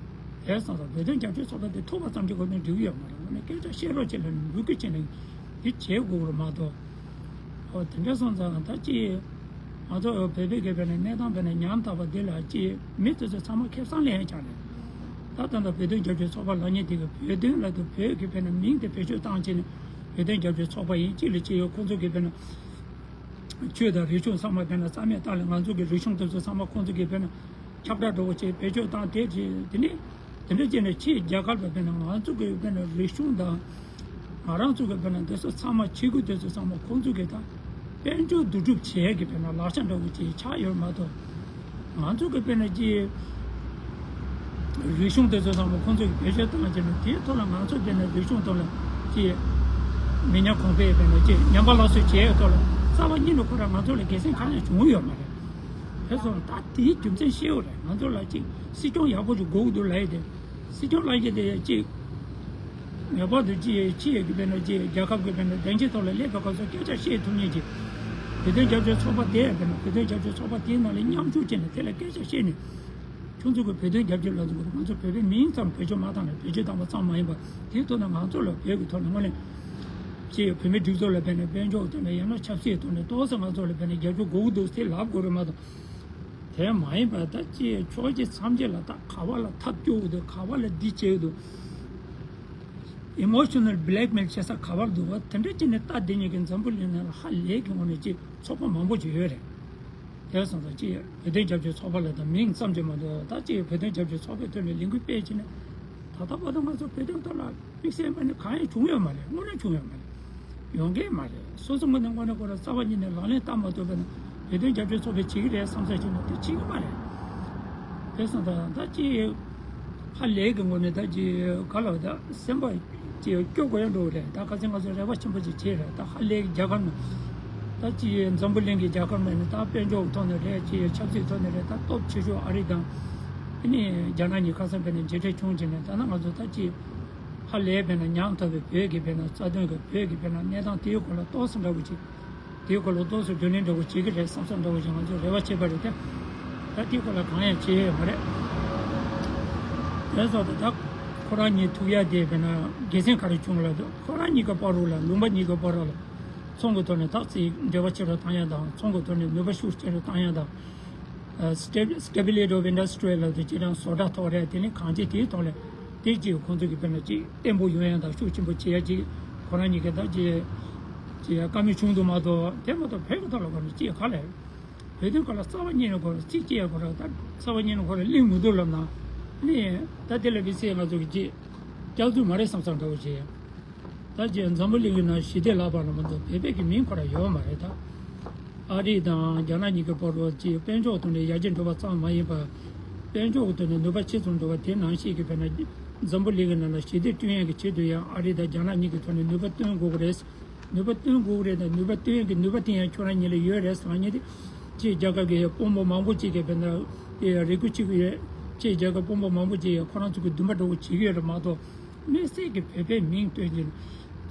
དེ་སོང་ཙང་བོད་དོན་རྒྱབ་སྐྱོར་ཚོགས་པ་དེ་ཐུག་པ་ཙམ་གྱི་སྒོ་ནས་འགྲིག་གི་ཡོད་མ་རེད། དངོས་གནས་སྐད་ཆ་བཤད་རོགས་བྱེད་ལ་འབོད་སྐུལ་བྱས་ནས་འདི་བྱེད་དགོས་རེད་མ་གཏོགས། ཨོ་དེ་འདྲ་སོང་ཙང་ད་ཅི་ང་ཚོ་བོད་པའི་གི་བས་ན་གནས་སྟངས་བས་ན་ཉམ་ཐག་པ་འདི་ལ་ཅི་མི་དེ་ཚོ་ཚང་མ་ཁེ་བཟང་ལེན་ཡ་ཆགས་ནས། ད་ད་ལྟ་བོད་དོན་རྒྱབ་སྐྱོར་ཚོགས་པ་ལབ་མཁན་དེ་གི་བོད་དོན་ལབ་དུས་བོད་ཀྱི་བས་ན་མིང་དེ་བེད་སྤྱོད་བཏང་བྱས་ནས་བོད་དོན་རྒྱབ་སྐྱོར་ཚོགས་པ་ཡིན་གཅིག་ལ་གཅིག་ཡོད་ཁོང་ཚོ་གི་བས་ན། ཆོས་དང་རིག་གཞུང་ཚང་མ་བས་ན་རྩ་མེད་བཏང་ལ་ང་ཚོ་གི་རིག་གཞུང་དེ་ཚོ་ཚང་མ་ཁོང་ཚོ་གི་བས་ན་ཁྱབ་བསྒྲགས་འགྲོ་བ་བྱས་བེད་སྤྱོད་བཏང་དེ་དེ་དེ་ནས་དེ་འདྲ་བྱས་ནས་ཕྱིའི་རྒྱལ་ཁབ་ལ་བས་ན་ང་ཚོ་གི་བས་ན་རིག་གཞུང་དང་ང་རང་ཚོ་གི་བས་ན་དེ་ཚོ་ཚང་མ་ཆས་གོས་དེ་ཚོ་ཚང་མ་ཁོང་ཚོ་གི་ད་དཔལ་འབྱོར་བསྡུ་སྒྲུབ་བྱས་གི་བས་ན་ལག་ཆ་འདྲ་བོ་ཅིག་ཆགས་ཡོད་མ་གཏོགས། ང་ཚོ་གི་དཔེར་ན་ཅི། རིག་གཞུང་དེ་ཚོ་ཚང་མ་ཁོང་ཚོ་གི་བེད་སྤྱོད་བཏང་བྱས་ནས་དེའི་ཐོག་ལ་ང་ཚོ་དཔེར་ན་རིག་གཞུང་ཐོག་ལ་ཅི། མི་ཉམས་གོང་འཕེལ་དཔེར་ན་ཅི་ཉམས་པ་སླར་གསོ་བྱེད་ཡའི་ཐོག་ལ་རྩ་བ་ཉིད་ནས་ཁོ་རང་ང་ཚོ་ལ་དགེ་མཚན་གང་ཡང་བྱུང་ཡོད་མ་རེད། དེ་སོང་ད་དེའི་རྒྱུ་མཚན་ཤེས་ཡོད་རེད། ང་ཚོ་ལ་ཅི་སྲིད་སྐྱོང་ཡག་པོ་ཞིག་དགོས་ཀྱི་འདུག་ལབ་ཡས་དེ། སྲིད་སྐྱོང་ལབ་ཡས་དེ་ཅི། ངེས་པར་དུ་ཅི་ཡས་ཅི་ཡས་ཀྱི་དཔེར་ན་ཅི་རྒྱལ་ཁབ་ཀྱི་དཔེར་ན་བདེ་འཇགས་ཐོག་ལ་སླེབས་པའི་སྐབས་སུ་སྐད་ཆ་བཤད་ཐུབ་མཁན་གྱི་བོད་དོན་རྒྱབ་སྐྱོར་ཚོགས་པ་དེ་ཡང་དཔེར་ན་བོད་དོན་རྒྱབ་སྐྱོར་ཚོགས་པ་དེའི་ནང་ལ་མཉམ་ཞུགས་བྱས་ནས་དེ་ལ་སྐད་ཆ་བཤད་ནས། ཁྱོད་ཚོ་གི་བོད་དོན་རྒྱབ་སྐྱོར་ལ་ཚོགས་ང་ཚོ་བོད་པའི་མིང་ཙམ་བེད་སྤྱོད་མ་བཏང་ནས་བེད་སྤྱོད་བཏང་པ་ཙམ་མ་ཡིན་པར་དེའི་ཐོག་ནས་ང་ཚོ་ལ་བོད་ཀྱི་ཐོག་ནས་དངོས་གནས་ཅི་ཡས་བོད་མིའི་སྒྲིག་འཛུགས་ལ་དཔེར་ན་དཔལ་འབྱོར་ཐོག་ནས་ཡང་ན་ཆབ་སྲིད་ཐོག་ནས་ཏོག་ཙམ་ང་ཚོ་ལ་དཔེར་ན་རྒྱབ་སྐྱོར་དགོས་ཀྱི་འདུག་ཟེར་ལབ་དགོས་རེད་མ་གཏོགས། དེ་མ་ཡིན་པར་ད་ཅི་ཕྱོགས་བཞི་མཚམས་བརྒྱད་ལ་ད་ག་བ་ལ་ཐབས་སྐྱོ་གི་འདུག་ག་བ་ལ་འདི་བྱེད་ཀྱི་འདུག་ཨི་མོ་ཤི་ནལ་བྷི་ལེག་མེལ་བྱེད་ས་ག་བར་འདུག་བ་དེ་འདྲ་ཅི་ནས་ལྟ་བསྡད་མཁན་གྱི་འཛམ་བུ་གླིང་ནང་ལ་ཧ་ལས་ཀྱི་ངོ་ནས་ཅི་ཚོགས་པ་མང་པོ་ཅིག་ཡོད་རེད། དེ་སོང་ཙང་ཅི་བོད་དོན་རྒྱབ་སྐྱོར་ཚོགས་པ་ལ་ད་མིང་ཙམ་ཅིག་མ་གཏོགས་ད་ཅི་བོད་དོན་རྒྱབ་སྐྱོར་ཚོགས་པའི་ཐོག་ནས་ལས་འགུལ་སྤེལ་བྱས་ནས་ད་ལྟ་བར་དུ་ང་ཚོ་བོད་དོན་ཐོག་ལ་དམིགས་བསལ་མ་ནས་གང་ཡང་བྱུང་ཡོད་མ་རེད། དངོས་གནས་བྱུང་ཡོད་མ་རེད། ཡོང་གི་མ་རེད། སོ་སོ་ངོས་ནས་དངོས་གནས་ཁོ་རང་རྩ་བ་ཉིད་ནས་ལག་ལེན་བསྟར་མ་ཐུབ་པ་ན་བོད་དོན་རྒྱབ་སྐྱོར་ཚོགས་པས་བྱེད་ཀྱི་རེད་བསམ་ས་ཞིག་ན་དེ་བྱེད་ཀྱི་མ་རེད། དེ་སོང་ཙང་ད་ཅི་ཧ་ལས་ཀྱི་ངོ་ནས་ད་ཅི་ག་ལ་ད་སེམས་པ་ཅི་སྐྱོ་དགོས་ཡ་འགྲོ་གི་རེད། ད་ཁ་སང་ང་ཚོ་རེ་བ་ཆེན་པོ་ཅིག་བྱས་རེད། ད་ཧ་ལས་ཀྱི་རྒྱལ་ཁབ་ནང་ད་ཅི་འཛམ་བུ་གླིང་གི་རྒྱལ་ཁབ་ནང་ནས་ད་དཔལ་འབྱོར་ཐོག་ནས་རེད། ཅི་ཆབ་སྲིད་ཐོག་ནས་རེད། ད་སྟོབས་ཆེ་ཤོས་ཨ་རི་དང་ཨ་ནི་རྒྱ་ནག་གཉིས་ཁ་སང་དཔེར་ན་མཇལ་འཕྲད་བྱུང་བྱས་ནས་ད་ནང་ང་ཚོ་ད་ཅི་ཧ་ལས་དཔེར་ན་ཉམ་ཐག་པའི་བོད་ཀྱི་དཔེར་ན་རྩ་དོན་གྱི་བོད་ཀྱི་དཔེར་ན་གནས་སྟངས་དེའི་སྐོར་ལ་ཏོག་ཙམ་འདྲ་བོ་ཅིག་དེའི་སྐོར་ལ་ཏོག་ཙམ་བགྲོ་གླེང་འདྲ་བོ་བྱེད་ཀྱི་རེད་བསམ་བསམ་འདྲ་བོ་ཞིག་ང་ཚོས་རེ་བ་བྱས་པ་རེད་དེ། ད་དེའི་སྐོར་ལ་གང་ཡང་བྱས་ཡོད་མ་རེད། དེ་སོགས་ད་ད་ཁོ་རང་གཉིས་ཐུག་ཡ་དེ་བས་ན་དགེ་མཚན་ག་རེ་བྱུང་ལབ་དུས་ཁོ་རང་གཉིས་ཀ་བར་རུ་ལ་ལུང་པ་གཉིས་ཀ་བར་རུ་ལ་ཚོང་གི་ཐོག་ནས་ཐག་ཚིག་འབྲེལ་བ་ཆེ་རུ་བཏང་ཡ་དང་ཚོང་གི་ཐོག་ནས་ནུས་པ་ཤུགས་ཆེ་རུ་བཏང་ཡ་དང་། Stability of Industry ལབ་དུས་ཅི་རང་བཟོ་གྲྭ་ཐོག་རེད། དེ་ནི་གང་ཅི་དེའི་ཐོག་ལ་དེ་ཅིག་ཁོང་ཚོ་གི་དཔེར་ན་ཅིག་བརྟན་པོ་ཡོང་ཡ་དང་ཤུགས་ཆེན་པོ་བྱེད་ཡ་ཅིག་ཁོ་རང་གཉིས་ཀ་ད་ཅི་ཅི་བཀའ་མོལ་བྱུང་འདུག་མ་གཏོགས་དེ་མ་གཏོགས་བོད་ཀྱི་ཐོག་ལ་གོ་ནས་ཅི་ག་ལས། བོད་དོན་སྐོར་ལ་རྩ་བ་ཉིད་ནས་སྐོར་ལ་ཅིག་སྐྱེ་ཡ་སྐོར་ལ་ད་རྩ་བ་ཉིད་ནས་སྐོར་ལ་གླེང་མི་འདུག་ལབ་ན་གླེང་ད་དེ་ལ་བི་སི་ང་ཚོ་གི་ཅིག་སྐྱག་རྫུན་མ་རེད་བསམ་བསམ་འདྲ་བོ་བྱེད། ད་ཅིག་འཛམ་བུ་གླིང་གི་ནང་ཞི་བདེ་ལབ་པ་ལ་མ་གཏོགས་བོད་པའི་གི་མིང་ཁོ་ར་ཡོད་མ་རེད་ད། ཨ་རི་དང་རྒྱ་ནག་གཉིས་ཀྱི་བར་ལ་ཅིག་དཔལ་འབྱོར་ཐོག་ནས་ཡར་རྒྱས་འགྲོ་བ་ཙམ་མ་ཡིན་པར་དཔལ་འབྱོར་གྱི་ཐོག་ནས་ནུས་པ་ཆེ་ཙམ་འགྲོ་བ་དེ་ནང་བཞིན་གྱི་དཔེར་ན་འཛམ་བུ་གླིང་གི་ནང་ལ་ཞི་བདེ་བསྐྲུན་ཡས་ཀྱི་ཆེད་དུ་ཡང་ཨ་རི་དང་རྒྱ་ནག་གཉིས་ཀྱི་ཐོག་ནས་ནུས་པ་བཏོན་དགོས་ཀྱི་རེད། ནུས་པ་བཏོན་དགོས་ཀྱི་རེད་དང་ནུས་པ་བཏོན་ཡས་ཀྱི་ནུས་པ་དེ་ཡང་ཁྱོད་རང་ཉིད་ལ་ཡོད་རེད་ཟེར་ལབ་མཁན་དེ། ཅིག་རྒྱལ་ཁབ་ཀྱི་དཔོན་པོ་མང་པོ་ཅིག་གིས་དཔེར་ན་རེ་སྐུལ་བྱེད་ཀྱི་ཡོད། ཅིག་རྒྱལ་ཁབ་དཔོན་པོ་མང་པོ་ཅིག་ཡང་ཁོ་རང་ཚོ་གི་འདུན་པ་འདྲ་བོ་བྱེད་ཀྱི་ཡོད་རེད་མ་གཏོགས། དམིགས་བསལ་གྱི་བོད་པའི་མིང་བཏོན་གྱི་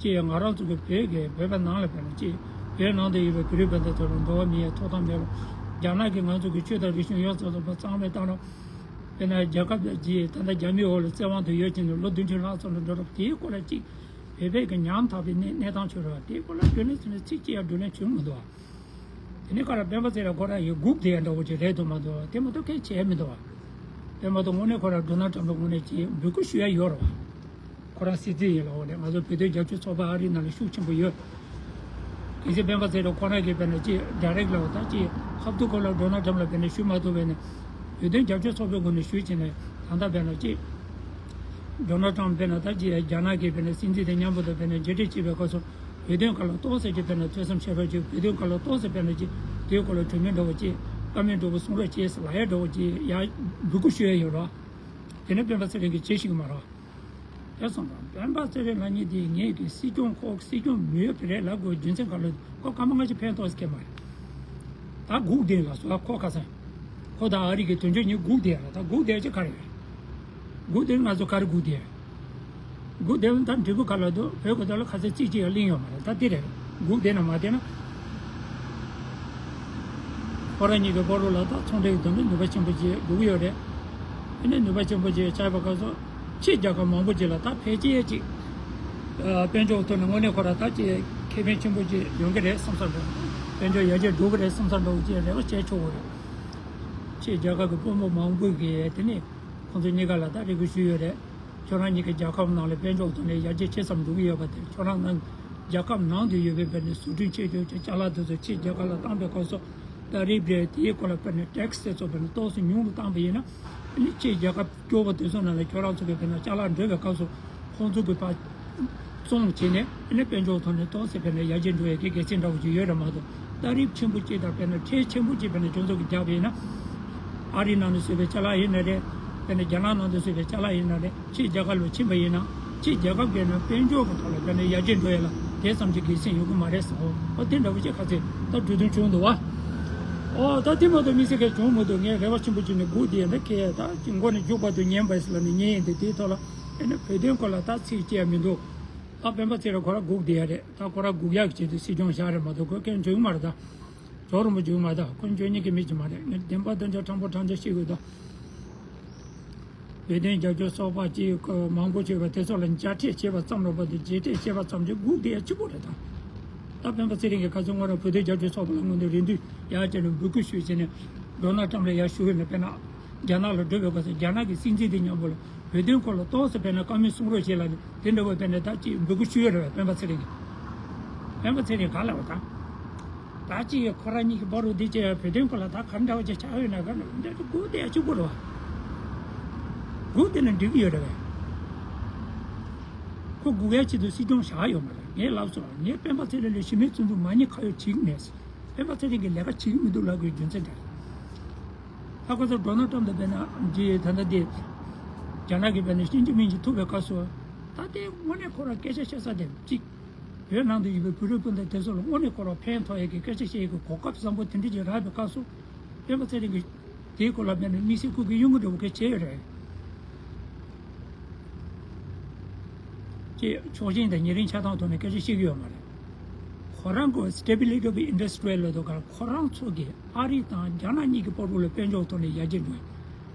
ཅིག་ཡང་ང་རང་ཚོ་གི་བོད་ཀྱི་བོད་པ་ནང་ལ་དཔེར་ན་ཅིག་བོད་ནང་དུ་ཡོད་པའི་བོད་རིགས་བོད་དོན་ཐོག་ལ་འགྲོ་བ་མི་ཡང་ཐོབ་ཐང་མེད་པ། རྒྱ་ནག་གིས་ང་ཚོ་གི་ཆོས་དང་རིག་གཞུང་ཡོངས་སུ་རྫོགས་པ་གཙང་མ་བཏང་རོགས། དཔེར་ན་རྒྱལ་ཁབ་ཅིག་ད་ལྟ་རྒྱ་མིའི་འོག་ལ་བཙན་དབང་དུ་ཡོད་ཀྱི་འདུག་ལོ་བདུན་ཅུ་ལྷག་ཙམ་ལ་འགྲོ་རོགས། དེའི་སྐོར་ལ་ཅིག་བོད་པའི་གི་ཉམ་ཐག་པའི་གནས་གནས་སྟངས་ཆོས་ར་དེའི་སྐོར་ལ་བརྗོད་ལན་ཟེར་ན་ཚིག་གཅིག་ཡང་བརྗོད་ལན་བྱུང་མི་འདུག་དེ་ནས་ཁ་ར་སྤེན་པ་ཚེ་རིང་ཁོ་རང་ཡི་སྒུག་བསྡད་ཡ་འདྲ་བོ་ཅིག་རེད་འདུག་མ་གཏོགས་དེ་མ་གཏོགས་གལ་ཆེ་མི་འདུག་བ། དེ་མ་གཏོགས་དངོས་གནས་ཁོ་རང་ཌོ་ནལ་ཊམ་ཕ་དངོས་གནས་ཀྱི་འབོད་སྐུལ་ཞུ་ཡ་ཡོད་རེད་བ། ཁོ་རང་སྲིད་འཛིན་ཡིན་ལ་འོ་ནས་ང་ཚོ་བོད་དོན་རྒྱབ་སྐྱོར་ཚོགས་པ་ཨ་རི་ནང་ལ་ཤུགས་ཆེན་པོ་ཡོད། གལ་སྲིད་སྤེན་པ་ཚེ་རིང་ཁོ་རང་གིས་དཔེར་ན་ཅིག་ཌའི་རེག་ལ་འོ་ད་ཅིག་ཧབ་ཏུ་ཁོ་ལ་ཌོ་ནལ་ཊམ་ཕ་ལ་དཔེར་ན་ཞུ་མ་ཐུབ་པས་ནས་བོད་དོན་རྒྱབ་སྐྱོར་ཚོགས་པའི་ངོས་ནས་ཞུས་བྱས་ནས་ད་ལྟ་དཔེར་ན་ཅིག་ཌོ་ནལ་ཊམ་ཕ་དཔེར་ན་ད་ཅིག་རྒྱ་ནག་གི་དཔེར་ན་སྲིད་འཛིན་དང་མཉམ་པོ་དང་དཔེར་ན་མཇལ་འཕྲད་བྱེད་པའི་སྐབས་སུ་བོད་དོན་སྐོར་ལ་ཏོག་ཙམ་ཅིག་དཔེར་ན་ཐོས་བསམ་བྱེད་རོགས་ཅིག་བོད་དོན་སྐོར་ལ་ཏོག་ཙམ་དཔེར་ན་ཅིག་དེའི་སྐོར་ལ་གྲོས་མོལ་འདྲ་བོ་ཅིག་བཀའ་མོལ་འདྲ་བོ་གསུང་རོགས་ཅིག་ལབ་ཡ་འདྲ་བོ་ཅིག་ཡ་འབོད་སྐུལ་ཞུ་ཡ་ཡོད་རོགས། དེ་ནས་སྤེན་པ་ཚེ་རིང་གིས་བྱེད་ཤེས་ཀྱི་མ་རེད། དེ་སོང་ཙང་སྤེན་པ་ཚེ་རིང་ལབ་མཁན་དེ་ངས་ཀྱི་སྲིད་སྐྱོང་ཁོ་སྲིད་སྐྱོང་མི་འོས་པ་རེད་ལབ་དགོས་རྒྱུ་མཚན་ག་ལ་ཁོ་སྐར་མ་ལྔ་བཅུ་ཕན་ཐོགས་སྐྱེས་མ་རེད། ད་སྒུག་བསྡད་ལ་སོ་ཁོ་ཁ་སང་། ཁོ་དང་ཨ་རི་གི་དོན་གཅོད་གཉིས་སྒུག་བསྡད་ལ་ད་སྒུག་བསྡད་ཅི་ག་རེད། སྒུག་བསྡད་ང་ཚོ་ག་རེ་སྒུག་བསྡད། སྒུག་བསྡད་ད་འབྲས་བུ་ག་ལ་འདུག་བོད་ཀྱི་ཐོག་ལ་ཁ་ཚ་ཚིག་གཅིག་ཡང་གླེང་ཡོད་མ་རེད། ད་འདི་རེད། སྒུག་བསྡད་ན་མ་བསྡད་ན། ཁོ་རང་གཉིས་ཀྱི་སྐོར་ལ་ད་ཚོང་འབྲེལ་གྱི་དོན་དུ་ནུས་པ་ཆེན་པོ་ཅིག་དགོས་ཀྱི་ཡོད་རེད། དེ་ནས་ནུས་པ་ཆེན་པོ་ཅིག་བཅར་བའི་སྐབས་སུ་ཕྱི་རྒྱལ་ཁབ་མང་པོ་ཅིག་ལ་ད་ཕལ་ཆེར་ཅིག་དཔལ་འབྱོར་ཐོག་ནས་དངོས་གནས་ཁོ་རང་ད་ཅིག་ཁེ་ཕན་ཆེན་པོ་ཅིག་ཡོང་གི་རེད་བསམ་བསམ་འདྲ། དཔལ་འབྱོར་ཡར་རྒྱས་འགྲོ་གི་རེད་བསམ་བསམ་འདྲ་བོ་ཅིག་རེ་བ་བྱས་ཆོག་གི་རེད། ཕྱི་རྒྱལ་ཁབ་ཀྱི་དཔོན་པོ་མང་པོས་གིས་དེ་ནས་ཁོང་ཚོ་གཉིས་ཀ་ལ་ད་རེ་སྐུལ་ཞུས་ཡོད་རེད། ཁྱོད་རང་གཉིས་ཀྱི་རྒྱལ་ཁབ་ནང་ལ་དཔལ་འབྱོར་ཐོག་ནས་ཡར་རྒྱས་ཆེ་ཙམ་འགྲོ་གི་ཡོད་པ་དེ་ཁྱོད་རང་ནང་རྒྱལ་ཁབ་ནང་དུ་ཡོད་པའི་དཔེར་ན་བཟོ་སྐྲུན་བྱེད་ཆོག་ཆོག་ཅ་ལག་དེ་ཚོ་ཕྱི་རྒྱལ་ཁབ་ལ་བཏང་པའི་སྐབས་སུ་ད་རིབ་རེད། དེའི་སྐོར་ལ་དཔེར་ན་ཊེག་སི་དེ་ཚོ་དཔེར་ན་ཏོག་ཙམ་ཉུང་རུ་བཏང་པ་ཡིན་ན་ཨ་ནི་ཕྱི་རྒྱལ་ཁབ་སྐྱོ་པོ་དེ་ཚོ་ནང་ལ་ཁྱོད་རང་ཚོ་གི་དཔེར་ན་ཅ་ལག་འགྲོ་བའི་སྐབས་སུ་ཁོང་ཚོ་གི་ཕར་བཙོང་བྱས་ནས་ཨ་ནི་དཔལ་འབྱོར་ཐོག་ནས་ཏོག་ཙམ་དཔེར་ན་ཡར་རྒྱས་འགྲོ་ཡས་ཀྱི་དགེ་མཚན་འདྲ་བོ་ཅིག་ཡོད་རེད་མ་གཏོགས། ད་རིབ་ཆེན་པོ་གཅིག་དང་དཔེར་ན་ཁྲལ་ཆེན་པོ་གཅིག་དཔེར་ན་ཁྱོད་ཚོ་གིས་རྒྱག་པ་ཡིན་ན། ཨ་རི་ནང་ནས་བཟོས་པའི་ཅ་ལག་ཡིན་ན་རེད། དཔེར་ན་རྒྱ་ནག་ནང་དུ་བཟོས་པའི་ཅ་ལག་ཡིན་ན་རེད། ཕྱི་རྒྱལ་ཁབ་ལ་ཕྱིན་པ་ཡིན་ན། ཕྱི་རྒྱལ་ཁབ་ཀྱི་ནང་དཔལ་འབྱོར་གྱི་ཐོག་ལ་དཔེར་ན་ཡར་རྒྱས་འགྲོ་ཡ་ལ་དེ་ཙམ་གྱི་དགེ་མཚན་ཡོང་གི་མ་རེད་ཟེར། ཨོ་དེ་འདྲ་བོ་ཅིག་ཁ་ཚིག་ད་གྲོས་བསྡུར་བྱུང་འདུག་བ། ཨོ་ད་དེ་མ་གཏོགས་དམིགས་བསལ་གྱི་བྱུང་མི་འདུག་ངས་རེ་བ་ཆེན་པོ་བྱས་ནས་སྒུག་བསྡད་ཡ་འདི་ཁེ་ད་ཅིག་མགོ་ནས་མཇུག་བར་དུ་ཉན་པ་ཟེར་ལབ་ནས་ཉན་ཡིན་ཏེ་དེའི་ཐོག་ལ་དཔེར་ན་བོད་དོན་སྐོར་ལ་ད་ཚིག་བཅད་ཡ་མི་འདུག་ད་སྤེན་པ་ཚེ་རིང་ཁོ་རང་སྒུག་བསྡད་ཡ་རེད། ད་ཁོ་རང་སྒུག་ཡག་གི་ཆེད་དུ་སྲིད་སྐྱོང་བཞག་རེད་མ་གཏོགས་ཁོས་སྐད་འཇོག་གི་མ་རེད་ད། ཇོ་རིན་པོ་ཆེ་མ་གཏོགས་ཁོ་འཇོག་མཁན་གྱི་མི་ཅིག་མ་རེད། ངས་བདེན་པ་བདེན་འཇོག་དྲང་པོ་དྲང་འཇོག་བཤད་དགོས་ད། བོད་དོན་རྒྱབ་སྐྱོར་ཚོགས་པ་ཅིག་མང་པོ་བྱས་པ་དེ་ཚོ་ལ་མཇལ་འཕྲད་བྱས་པ་ཙམ་རེད་པ། དེ་མཇལ་འཕྲད་བྱས་པ་ཙམ་གྱིས་སྒུག་བསྡད་ཡ་གཅིག་པོ་རེད་ད། ད་སྤེན་པ་ཚེ་རིང་གིས་ཁ་སང་སྔོན་རང་བོད་དོན་རྒྱབ་སྐྱོར་ཚོགས་པ་ལ་སྔོན་དུ་རེ་འདུན་ཡར་བྱས་ནས་འབོད་སྐུལ་ཞུས་བྱས་ནས་ཌོ་ནལ་ཊམ་ལ་ཡར་ཞུ་གི་ཡོད་ན་དཔེར་ན། རྒྱ་ནག་ལ་འགྲོ་བའི་སྐབས་སུ་རྒྱ་ནག་གི་སྲིད་འཛིན་དེ་མཉམ་པོ་ལ་བོད་དོན་སྐོར་ལ་ཏོག་ཙམ་དཔེར་ན་བཀའ་མོལ་གསུང་རོགས་བྱེད་ལབ་ནས་དེ་འདྲ་བོ་དཔེར་ན་ད་ཅིག་འབོད་སྐུལ་ཞུས་ཡོད་རེད་པ། སྤེན་པ་ཚེ་རིང་གིས། སྤེན་པ་ཚེ་རིང་ག་ལ་བ་ད། ད་ཅིག་ཁོ་རང་གཉིས་ཀྱི་བར་རུ་འདི་ཅིག་བོད་དོན་སྐོར་ལ་ད་ག་འདྲ་བ་ཅིག་ཆགས་ཡོད་ན་ག་འདྲ་འདི་སྒུག་བསྡད་ཡ་གཅིག་པོ་རེད་བ། སྒུག་བསྡད་ན་འགྲིག་གི་ཡོད་རེད་པས། ཁོ་སྒུག་ཡ་ཆེད་དུ་སྲིད་སྐྱོང་བཞག་ཡོད་མ་རེད། ངས་ལབ་སོང་། ངས་སྤེན་པ་ཚེ་རིང་ལ་གཞི་མེད་བཙུན་འཛུལ་མ་ཉེས་ཁ་གཡོགས་བྱེད་ཀྱི་མེད། སྤེན་པ་ཚེ་རིང་གིས་ལས་ཀ་བྱེད་ཀྱི་མི་འདུག་ལབ་དགོས་རྒྱུ་མཚན་དེ་རེད། ད་ཁོ་ཚོ་ཌོ་ནལ་ཊམ་དང་དཔེར་ན་ཇི་ད་ལྟ་དེ་རྒྱ་ནག་གི་དཔེར་ན་ཞི་ཅིན་ཕིང་གཅིག་ཐུག་པའི་སྐབས་སུ་ད་དེ་དངོས་གནས་ཁོ་རང་སྐད་ཆ་བཤད་ས་དེ་གཅིག་བོད་ནང་དུ་ཡོད་པའི་བོད་རིགས་སྤུན་ཟླ་དེ་ཚོ་ལ་དངོས་གནས་ཁོ་རང་ཕན་ཐོགས་ཡས་ཀྱི་སྐད་ཆ་བཤད་ཡས་ཀྱི་གོ་སྐབས་བཟང་པོ་དེ་འདྲ་ཅིག་རག་པའི་སྐབས་སུ་སྤེན་པ་ཚེ་རིང་གིས་དེའི་སྐོར་ལ་དཔེར་ན་དམིགས་བསལ་སྐུ་སྒེར་གཡོ་འགུལ་འདྲ་བོ་ག་བྱས་ཡོད་རེད། ཅེས་ཕྱོགས་ཞེན་དང་ཉེ་རིང་ཆགས་སྡང་ཐོག་ནས་སྐད་ཆ་བཤད་ཀྱི་ཡོད་མ་རེད། ཁོ་རང་གི་stability of industrial ལ་དོ་གར་ཁོ་རང་ཚོ་གི་ཨ་རི་དང་རྒྱ་ནག་གཉིས་ཀྱི་བར་ལ་དཔལ་འབྱོར་ཐོག་ནས་ཡར་རྒྱས་འགྲོ་ཡ།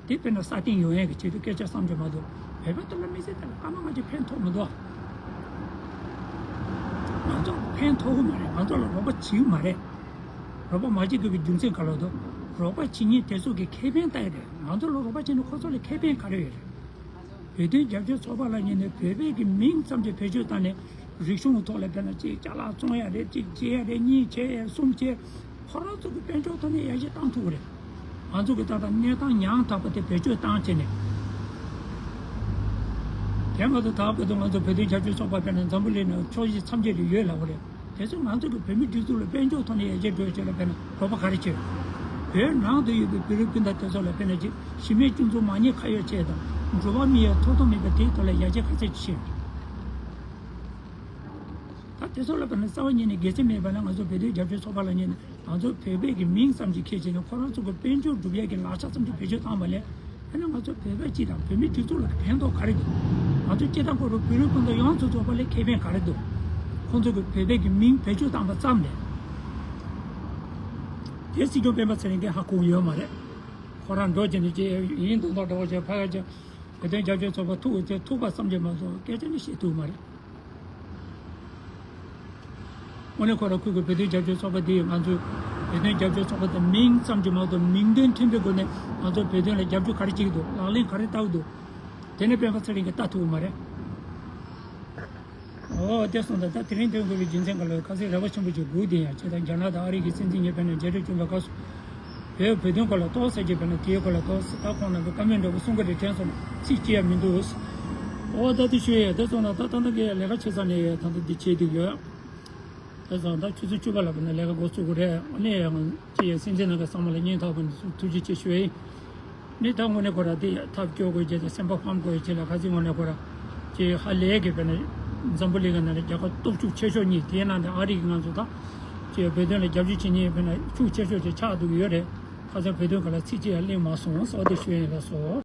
དེ་དཔེར་ན་སྲ་བརྟན་ཡོང་ཡ་གི་ཆེད་དུ་སྐད་ཆ་བསམ་གྱི་མ་གཏོགས་བོད་པ་དེ་ལ་མི་སེར་དེ་ལ་སྐར་མ་ང་ཚོ་ཕན་ཐོགས་མི་འདུག་ང་ཚོ་ཕན་ཐོགས་གི་མ་རེད། ང་ཚོ་ལ་རོགས་པ་བྱེད་གི་མ་རེད། རོགས་པ་མ་བྱེད་དགོས་པའི་རྒྱུ་མཚན་ག་ལ་འདུག་རོགས་པ་བྱེད་མཁན་དེ་ཚོ་གི་ཁེ་ཕན་ལྟ་ཡ་རེད། ང་ཚོ་ལ་རོགས་པ་བྱས་ནས་ཁོ་ཚོ་ལ་ཁེ་ཕན་ག་རེ་ཡོད་རེད། བོད་དོན་རྒྱབ་སྐྱོར་ཚོགས་པ་ལབ་མཁན་ནི་བོད་པའི་གི་མིང་ཙམ་གྱི་བེད་སྤྱོད་བཏང་ནས་རིག་གཞུང་གི་ཐོག་ལ་དཔེར་ན་གཅིག་ཅ་ལག་བཙོང་ཡ་རེད། གཅིག་བྱེད་ཡ་རེད། གཉིས་བྱེད་ཡ་གསུམ་བྱེད། ཁོ་རང་ཚོ་གི་དཔལ་འབྱོར་ཐོག་ནས་ཡར་རྒྱས་བཏང་ཐུབ་ཀྱི་རེད། ང་ཚོ་གི་ད་ལྟ་གནས་སྟངས་ཉམ་ཐག་པ་དེ་བེད་སྤྱོད་བཏང་བྱས་ནས། དེ་མ་གཏོགས་ད་བར་དུ་ང་ཚོ་བོད་དོན་རྒྱབ་སྐྱོར་ཚོགས་པ་དཔེར་ན་འཛམ་བུ་གླིང་ནང་ཕྱོགས་བཞི་མཚམས་བརྒྱད་ལ་ཡོད་ལབ་པ་རེད། དེ་ཚོ་ང་ཚོ་གི་བོད་མི་སྒྲིག་འཛུགས་ལ་དཔལ་འབྱོར་ཐོག་ནས་ཡར་རྒྱས་འགྲོ་ཡ་ཆེད་ལ་དཔེར་ན་རོགས་པ་ག་རེ་བྱེད། བོད་ནང་དུ་ཡོད་པའི་བོད་རིགས་སྤུན་ཟླ་དེ་ཚོ་ལ་དཔེར་ན་ཅིག་གཞི་མེད་སྐྱོན་འཛུགས་མ་ཉེས་ཁ་གཡོགས་བྱས་དང་འགྲོ་བ་མིའི་ཐོབ་ཐང་མེད་པ་དེའི་ཐོག་ལ་ཡར་རྒྱས་ག་ཚད་ཅིག་བྱེད། ད་དེ་ཚོ་ལ་དཔེར་ན་རྩ་བ་ཉིད་ནས་དགེ་མཚན་མེད་པ་ན། ང་ཚོ་བོད་དོན་རྒྱབ་སྐྱོར་ཚོགས་པ་ལབ་མཁན་ནི་ང་ཚོ་བོད་པའི་གི་མིང་ཙམ་ཅིག་ཁྱེར་བྱས་ནས་ཁོ་རང་ཚོ་གི་དཔལ་འབྱོར་སྒྲུབ་ཡ་གི་ལག་ཆ་ཙམ་ཅིག་བེད་སྤྱོད་བཏང་བ་ལས། ཨ་ནི་ང་ཚོ་བོད་པ་སྤྱི་དང་བོད་མི་སྒྲིག་འཛུགས་ལ་ཕན་ཐོགས་ག་རེ་འདུག་ང་ཚོ་སྤྱི་དང་ཁོ་རང་བོད་རིགས་སྤུན་ཟླ་ཡོངས་སུ་རྫོགས་པ་ལ་ཁེ་ཕན་ག་རེ་འདུག་ཁོང་ཚོ་གི་བོད་པའི་གི་མིང་བེད་སྤྱོད་བཏང་བ་ཙམ་ལས། དེ་སྲིད་སྐྱོང་སྤེན་པ་ཚེ་རིང་གིས་ཧ་གོ་གི་ཡོད་མ་རེད། ཁོ་རང་འགྲོ་བྱས་ནས་ཅི་ཡིན་མདོག་མདོག་འདྲ་བོ་བྱས་ཕ་ག་བྱས། བོད་དོན་རྒྱབ་སྐྱོར་ཚོགས་པ་ཐུག་དེ་ཐུག་པ་བསམ་གྱི་མ་གཏོགས་སྐད་ཆ་ནི་བཤད་ཐུབ་མ་རེད། དངོས་གནས་ཁོ་རང་ཁུལ་གྱི་བོད་དོན་རྒྱབ་སྐྱོར་ཚོགས་པ་འདི་ཡིས་ང་ཚོའི་བོད་དོན་རྒྱབ་སྐྱོར་ཚོགས་པ་དེ་མིང་ཙམ་གྱིས་མ་གཏོགས་མིང་དོན་མཐུན་པའི་སྒོ་ནས་ང་ཚོ་བོད་དོན་ལ་རྒྱབ་སྐྱོར་ག་རེ་བྱེད་ཀྱི་འདུག་ལག་ལེན་ག་རེ་བསྟར་གྱི་འདུག་དེ་ནི་སྤེན་པ་ཚེ་རིང་གིས་ལྟ་ཐུབ་ཀྱི་མ་རེད། འོ་དེ་སོང་ཙང་ད་དེ་རིང་ཐོན་དགོས་པའི་རྒྱུ་མཚན་ག་ལ་ཁ་སང་རེ་བ་ཆེན་པོ་ཅིག་སྒུག་བསྡད་ཡ། བྱས་ཙང་རྒྱ་ནག་དང་ཨ་རི་གི་སྲིད་འཛིན་གཉིས་ཕན་ནས་མཇལ་འཕྲད་བྱུང་བའི་སྐབས་སུ། བོད་བོད་དོན་སྐོར་ལ་ཏོག་ཙམ་ཅིག་དཔེར་ན་དེའི་སྐོར་ལ་ཏོག་ཙམ་ད་ཁོང་རྣམ་པས་བཀའ་མོལ་འདྲ་པོ་གསུང་གི་རེད་དྲན་སོང་ན་ཚིག་བཅད་ཡ་མི་འདུག་འོ་ད་དེ་ཞུ་ཡ། དེ་སོང་ན་ད་ད་ལྟ་གི་ལས་ཀ་བྱེད་ས་ནས་ད་ལྟ་འདི་བྱེད་བསྡད་ཡོད། དེ་སོང་ད་ཆུ་ཚོད་བཅུ་པ་ལ་དཔེར་ན་ལས་ཀ་འགོ་ཚུགས་དགོས་རེད། ཨ་ནི་ཡང་ཅི་ཡ་སྲིད་འཛིན་ནང་གི་ཚང་མ་ལ་སྙིང་ཐག་པ་ནས་ཐུགས་རྗེ་ཆེ་ཞུ་ཡ་ཡིན། ནི་ད་དངོས་གནས་ཁོ་ར་དེ་ཐབས་སྐྱོ་དགོས་བྱས་ཏེ་སེམས་པ་ཕམ་དགོས་བྱས་ལ་ཁ་སང་དངོས་གནས་ཁོ་ར་ཅེས་ཧ་ལས་ཀྱི་དཔེར་ན་འཛམ་བུ་གླིང་གི་ནང་ནས་རྒྱལ་ཁབ་སྟོབས་ཤུགས་ཆེ་ཤོས་གཉིས་དེའི་ནང་ནས་ཨ་རི་གི་ང་ཚོ་དང་ཅེས་བོད་དོན་ལ་རྒྱབ་སྐྱོར་བྱེད་མཁན་དཔེར་ན་ཤུགས་ཆེ་ཤོས་ཅིག་ཆགས་འདུག་ཡོད་རེད། ཁ་སང་བོད་དོན་སྒང་ལ་ཚིག་གཅིག་ཡང་གླེང་མ་སོང་། གསལ་བ་དེ་ཞུ་ཡ་ཡིན། ལགས་སོ།